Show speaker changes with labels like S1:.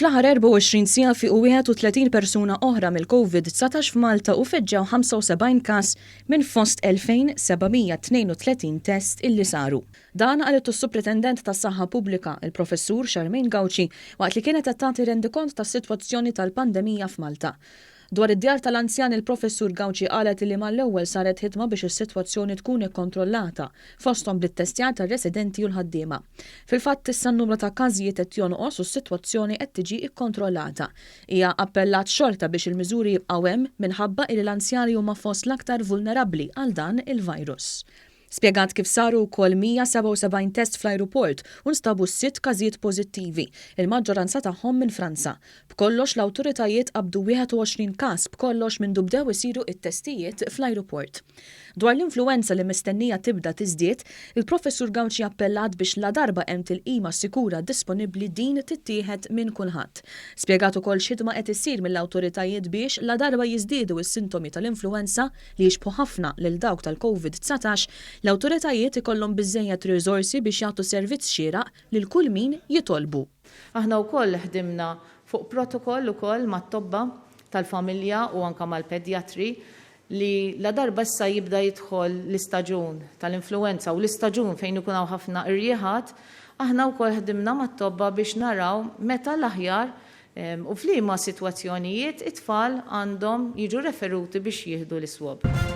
S1: Fl-aħħar 24 siegħa fiequ 31 persuna oħra mill-Covid 19 f'Malta u feġġew 75 każ minn fost 2732 test illi saru. Dan qalitu s-Supretendent tas-Saħħa Pubblika, il-Professur Charmaine Gauci, waqt li kienet qed tagħti rendikont tas-sitwazzjoni tal-pandemija f'Malta. Dwar id-djar tal-anzjan, il-Professur Gauci qalet li mal-ewwel saret ħidma biex is-sitwazzjoni tkun ikkontrollata, fosthom bl-ittestjar tar-residenti u l-ħaddiema. Fil-fatt, issa n-numru ta' każijiet qed jonqos u s-sitwazzjoni qed tiġi ikkontrollata. Hija appellat xorta biex il-miżuri jibqgħu hemm minħabba li l-anzjani huma fost l-aktar vulnerabbli għal dan il-virus. Spjegat kif saru wkoll 177 test fl-ajruport u nstabu sitt każijiet pożittivi, il-maġġoranza tagħhom minn Franza. B'kollox, l-awtoritajiet qabdu 21 każ b'kollox mindu bdew isiru it-testijiet fl-ajruport. Dwar l-influwenza li mistennija tibda tiżdied, il-Professur Gauci appellat biex la darba hemm tilqima sikura disponibbli, din tittieħed minn kulħadd. Spjegat ukoll x'ħidma qed issir mill-awtoritajiet biex, la darba jiżdiedu s-sintomi tal-influwenza li jixbħu ħafna lil dawk tal-Covid-19, l-awtoritajiet ikollhom biżżejjed riżorsi biex jagħtu servizz xieraq lil kull min jitolbu.
S2: Aħna wkoll ħdimna fuq protokoll ukoll mat-tobba tal-familja u anka mal-pedjatri li la darba issa jibda jidħol l-istaġun tal-influwenza u l-istaġun fejn ikun hawn ħafna irjiħat, aħna wkoll ħdimna mat-tobba biex naraw meta l-aħjar u f'liema sitwazzjonijiet it-tfal għandhom jiġu referuti biex jieħdu l-iswab.